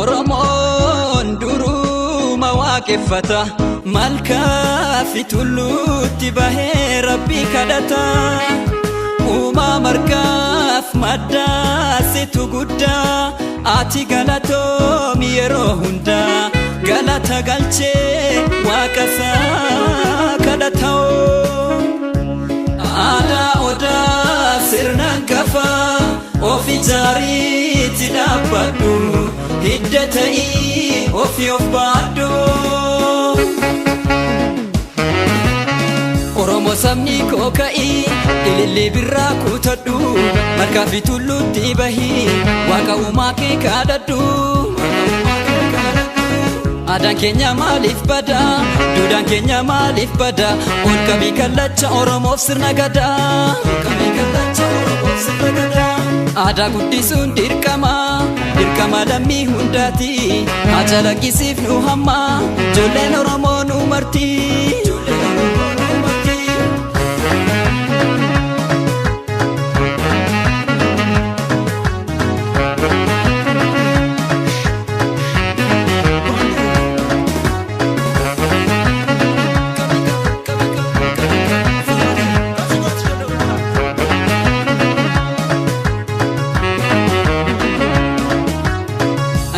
Oromoon duruma waaqeffata malkaa fi tulluutti bahee rabbii kadhata. Uumaa margaaf maddaa situ guddaa ati galatoomi yeroo hundaa galata galchee waaqa isaa kadhata. Aadaa odaa sirnaan gafaa of ijaariitti dhaabbadhu hidda ta'ii ofii of baadhu. Oromoo sabni koo ka'ii ilillee birraa kutadhu malkaa fi tulluutti bahii waaqa uumaa kee kadhadhu. Aadaan keenya maaliif bada? Duudhaan keenya maaliif bada? Ol qabii kallacha Oromoof sirna gadaa. Aadaa guddisuun dirqama, dirqama lammii hundaati. Haa calaqqisiif nu hamma, ijoolleen Oromoo nu marti.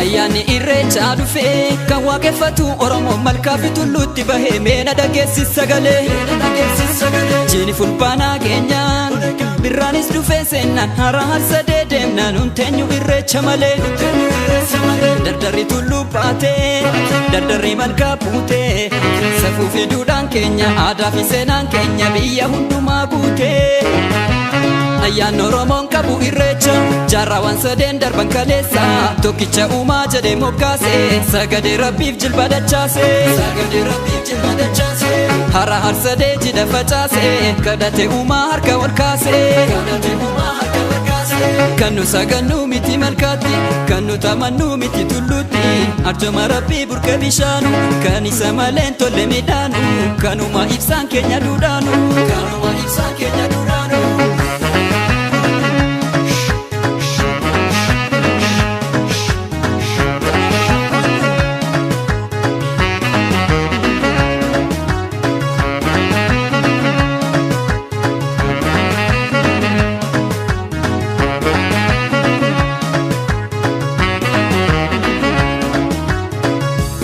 Ayyaanni irreechaa dhufee kan waaqeffatu Oromoo malkaa fi tulluutti bahee meena dhageessis sagalee. Jiini fulbaanaa keenyaan birraanis dhufee seennaan hara harsadee deemnaan hunteenyu irreecha malee. Dardarri tulluu baatee dardarri malkaa buutee safuu fi duudhaan keenya aadaa fi seenaan keenya biyya hundumaa guutee. Ayyaanni Oromoon qabu irreecha jaarraawwan sadeen darban kaleessa tokkicha uumaa jedhee moggaase sagadee rabbiif jilba dachaase. Hara harsadee jidha facaase kadhate uumaa harka ol kaase. Kan nu sagannu miti malkaatti kan nu tamannu miti tulluutti arjoma rabbii burqa bishaanu kan isa malee hin tolle midhaanu kanuma ibsaan keenya duudhaanu. Kanuma ibsaan keenya duudhaanu.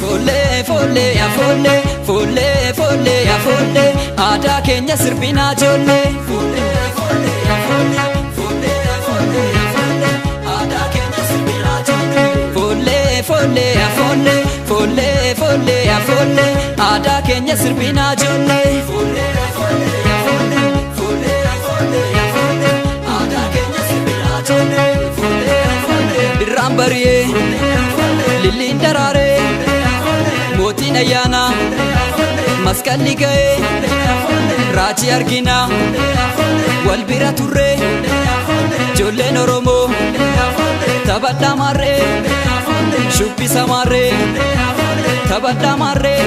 Foollee foollee yaa foollee foollee foollee yaa foollee aadaa keenya sirbinaa ijoollee. Foollee foollee yaa foollee foollee foollee yaa foollee aadaa keenya sirbinaa ijoollee. Foollee foollee yaa foollee foollee foollee yaa foollee aadaa keenya sirbinaa ijoollee. Foollee foollee yaa foollee foollee foollee yaa foollee aadaa keenya sirbinaa ijoollee. Foollee foollee birraan bari'ee lilliin daraaree. Mootiin ayyaanaa masqalli ga'ee raajii arginaa wal bira turree ijoolleen Oromoo taphadhaa maarree shubbisa maarree taphadhaa maarree.